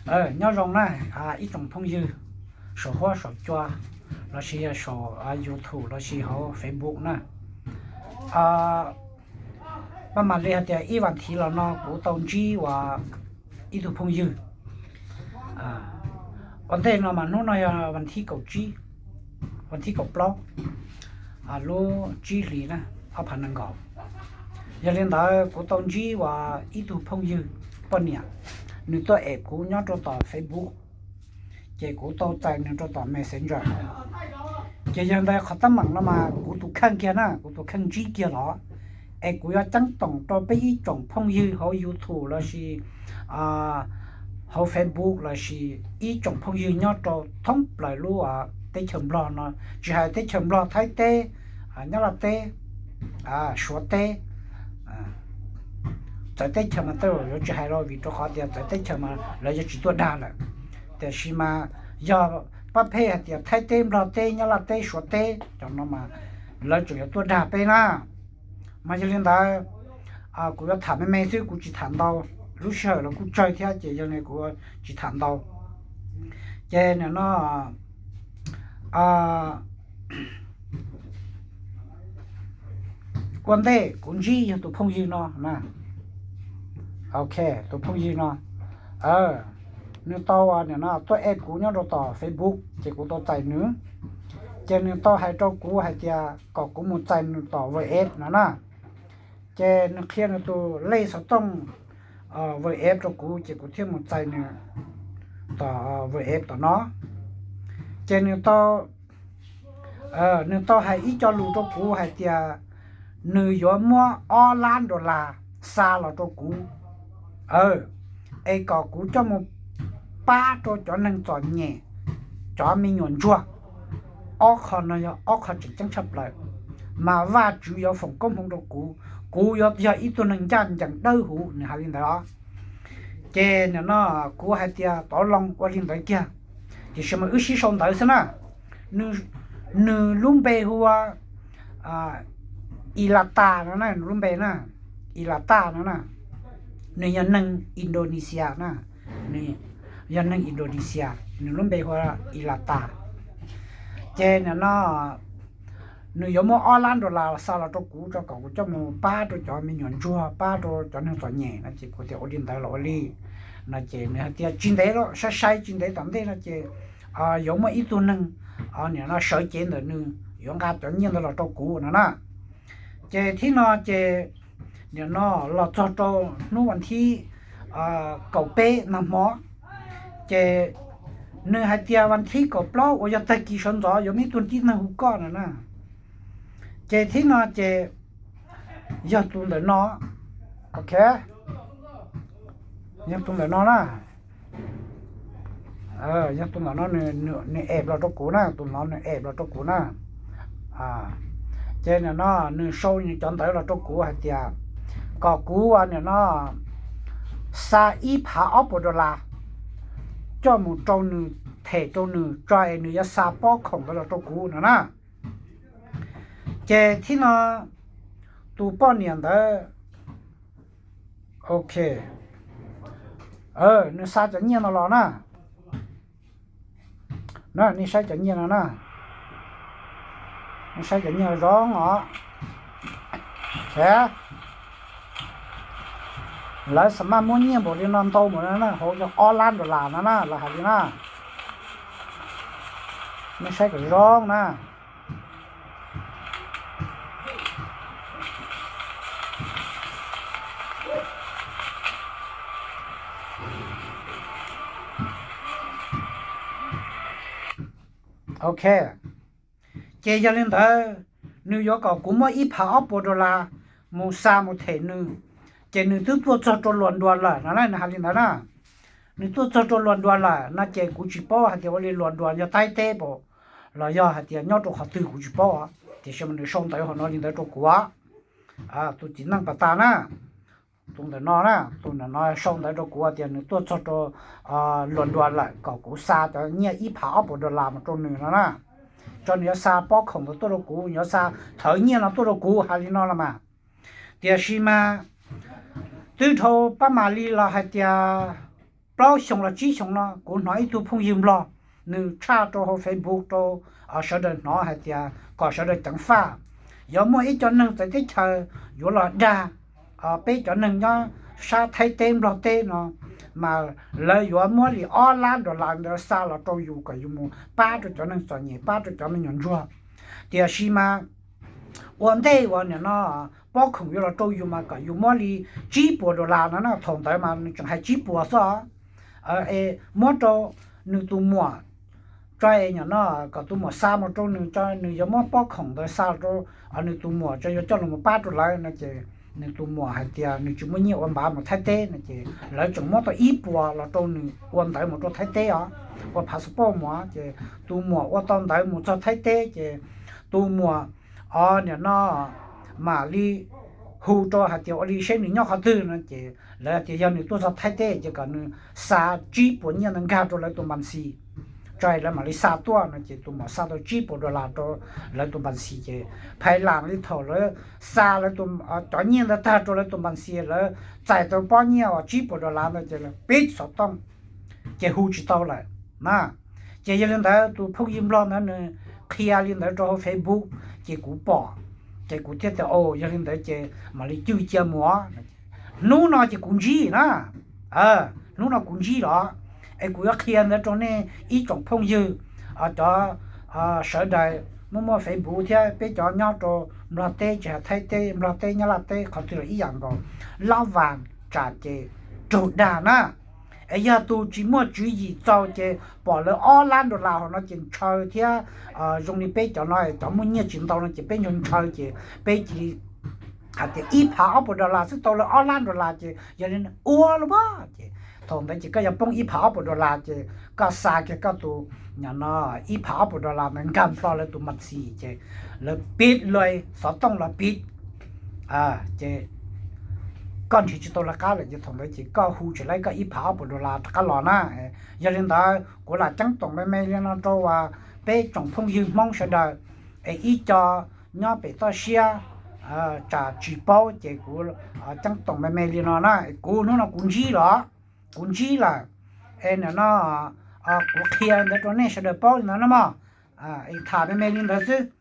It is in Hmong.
Nyob zoo na, ib tsoom phooj ywg saum huab saum cua lossis saum YouTube lossis hauv Facebook na. Paj mam li hais tias ib vas thiv los no kuv tau ntsib uas ib tug phooj ywg. Ua ntej no mas hnub no yog vas thib kaum tsib, vas thib kaum plaub, lub tsib hlis na, ob phav nees nkaum. Yog li ntawd kuv tau ntsib uas ib tug phooj ywg poj niam, nws tuaj em kuv nyob rau tom Facebook, ces kuv tau txais nws rau tom Messenger. Ces yog ntawd qhov teeb meem no mas kuv tus kheej kiag na, kuv tus kheej ntsib kiag los, es kuv yuav ceeb toom rau peb ib tsoom phooj ywg hauv YouTube lossis hauv Facebook lossis ib tsoom phooj ywg nyob rau thoob plaws lub teb chaws Nplog no, tsis hais teb chaws Nplog, Thaib teb, Nyab Laj teb, Suav teb, txawv teb chaws mas tej zaum yuav tsis hais los vim rau qhov tias txawv teb chaws mas lawv yuav tsis tuaj dag lawm. Tiam sis mas yog pab phem hais tias Thaib teb, Nplog teb, Nyab Laj teb, Suav teb, cov no mas lawv tseem yuav tuaj dag peb na. Mas yog li ntawd, kuv yuav tham me me xwb, kuv tsis tham ntau. Lub sij hawm los kuj tsawg thiab ces yog li kuv tsis tham ntau. Ces nim no ua ntej kuv ntsib yog tus phooj ywg no na. Ok, tus phooj ywg no, nws tau nim no tuaj add kuv nyob rau tom Facebook ces kuv tau txais nws. Ces nws tau hais rau kuv hais tias kom kuv mus txais nws tom WhatsApp no na. Ces nws qhia nws tus lej xov tooj WhatsApp rau kuv ces kuv thiaj mus txais nws tom WhatsApp tom no. Ces nws tau, nws tau hais ib co lus rau kuv hais tias nws yuav muab ob lab dollar xa los rau kuv, es kom kuv coj mus pab rau cov neeg txom nyem, cov me nyuam ntsuag. Ob qho no yog ob qho tseem ceeb tshaj plaws, mas Vajtswv yuav foom koob hmoov rau kuv, kuv yuav yog ib tug neeg ncaj ncees dawb huv, nws hais li ntawd os. Ces nim no kuv hais tias tov loo, ua li ntawd kiag, tiam sis mas wb sib sau ntawv xwb na. Nws lub npe hu ua Ilata no na, nws lub npe na, Ilata no na. Nws yog neeg Indonesia na, nws yog neeg Indonesia, nws lub npe hu ua Ilata. Ces nim no nws yuav muab ob lab dollar xa los rau kuv, rau kom kuv coj mus pab rau cov me nyuam ntsuag, pab rau cov neeg txom nyem no. Ces kuv tias ua li ntawd los ua li no. Ces nws hais tias tsis ntev los, sai sai tsis ntev tom ntej no ces yuav muaj ib tug neeg nim no sawv cev ntawm nws yuav nqa cov nyiaj ntawd los rau kuv no na. Ces thib no ces nim no los txog rau hnub vas thib kaum peb nag hmo, ces nws hais tias vas thib kaum plaub uas yog tag kis sawv ntxov yuav muaj ib tug tib neeg hu koj no na. Ces thib no ces yog tus ntawm no, ok, yog tus ntawm no na. Yog tus ntawm no, nws add los rau kuv na, tus no nws add los rau kuv na. Ces nim no nws sau nws cov ntawv los rau kuv hais tias kom kuv nim no xa ib phav ob puas dollar coj mus rau nws, them rau nws tso es nws yuav xa pob khoom ntawd los rau kuv no na. Ces thib no tus poj niam ntawd, ok, nws xa cov nyiaj no los na. Nej saib cov nyiaj no na, nej saib cov nyiaj zoo os. Lawv xa maj muab nyiaj npaum li no ntau npaum no na, hauv yog ob lab dollar no na, lawv hais li na. Nej saib kom zoo na. Ok, ces yog li ntawd, nws yuav kom kuv muab ib phav ob puas dollar mus xa mus them nws, ces nws twb tuaj txog rau Luas Nruas lawm no na, nws hais li ntawd na. Nws tuaj txog rau Luas Nruas lawm no ces kuv tsis paub hais tias ua li Luas Nruas yog Thaib teb pam los yog hais tias nyob rau qhov twg kuv tsis paub, tiam sis mas nws sau ntawv hauv no li ntawd rau kuv. Tus txiv neej pas tas na, tus ntawm no na, tus ntawm no sau ntawv rau kuv tias nws tuaj txog rau Luas Nruas lawm kom kuv xa cov nyiaj ib phav ob puas dollar mus rau nws no na, tso nws yuav xa pob khoom ntawd tuaj rau kuv, yuav xa thawv nyiaj no tuaj rau kuv, hais li no los mas. Tiam sis mas twb dhau pab mam li los hais tias plaub xyoo los tsib xyoo no kuv hnov ib tug phooj ywg Nplog, nws tshaj rau hauv Facebook rau sawv daws hnov hais tias kom sawv daws ceev faj. Yuav muaj ib co neeg txawv teb chaws yuav los dag peb cov neeg nyob sab Thaib teb Nplog teb no, mas lawv yuav muab li ob lab dollar ntawd xa los rau yus kom yus mus pab rau cov neeg txom nyem, pab rau cov me nyuam ntsuag. Tiam sis mas ua ntej uas nim no pob khoom yuav los rau yus mas kom yus muab li tsib puas dollar no na. Thaum ntawd mas nws tseem hais tsib puas xwb. Muab rau nws tus muam tso, nim no kom tus muam xa mus rau nws, nws yuav muab pob khoom ntawd xa rau nws tus muam tso, yuav coj los pab rau lawv no ces nws tus muam hais tias nws tsis muaj nyiaj ua npav mus Thaib teb no ces lawv tseem muab tau ib puas los rau nws ua ntawv mus rau Thaib teb os, ua passport mus. Ces tus muam ua tau ntawv mus txog Thaib teb ces tus muam o nim no mam li hu rau hais tias ua li seb nws nyob qhov twg no ces lawv tias yog nws tuaj txog Thaib teb ces kom nws xa tsib puas nyiaj ntawd nkag rau lawv tus npas xis tso, lawv mam li xa tuaj no ces tus muam xa tau tsib puas dollar rau lawv tus npas xis ces phais lam li thaum lawv xa lawv cov nyiaj ntawd tag rau lawv tus npas xis, lawv txais tau pob nyiaj uas tsib puas dollar ntawd ces lawv pib xov tooj ces hu tsis tau lawm na. Ces yog li ntawd tus phooj ywg Nplog ntawd nws qhia li ntawd rau hauv Facebook ces kuv pom, ces kuv thiaj tias o yog li ntawd ces mam li cwj cia mus. Hnub no ces kuv ntsib na, hnub no kuv ntsib los es kuv yuav qhia ntawd rau nej ib tsoom phooj ywg cov sawv daws muaj muaj Facebook thiab peb cov nyob rau Nplog teb, tsis hais Thaib teb, Nplog teb, Nyab Laj teb, qhov twg los ib yam nkaus. Lab vas tsam ces raug dag na. Es yog tus tsis muaj tswv yim txaus ces pom lawv ob lab dollar hauv no ces ntshaw thiab zoo li peb cov no cov muaj nyiaj tsis ntau no ces peb ntshaw ntshaw ces peb cia li hais tias ib phav ob puas dollar xwb tau lawv ob lab dollar ces yog li ua los mas ces thaum ntawd ces koj yuav poob ib phav ob puas dollar ces koj xa kiag koj tus, nim no ib phav ob puas dollar ntawd nkag nplo lawv tus npas xis ces lawv pib lawv xov tooj los pib ces koj nrhiav tsis tau lawv qab lawm ces thaum ntawd ces koj hu tsis laib koj ib phav ob puas dollar rov qab los na. Yog li ntawd kuv lam ceeb toom me me li no rau peb tsoom phooj ywg Hmoob sawv daws es ib co nyob pem toj siab tsam tsis paub ces kuv ceeb toom me me li no na. Kuv hnub no kuv ntsib los, kuv ntsib lawm es nim no kuv qhia ntawd rau nej sawv daws paub li ntawd na mog. Tham me me li ntawd xwb.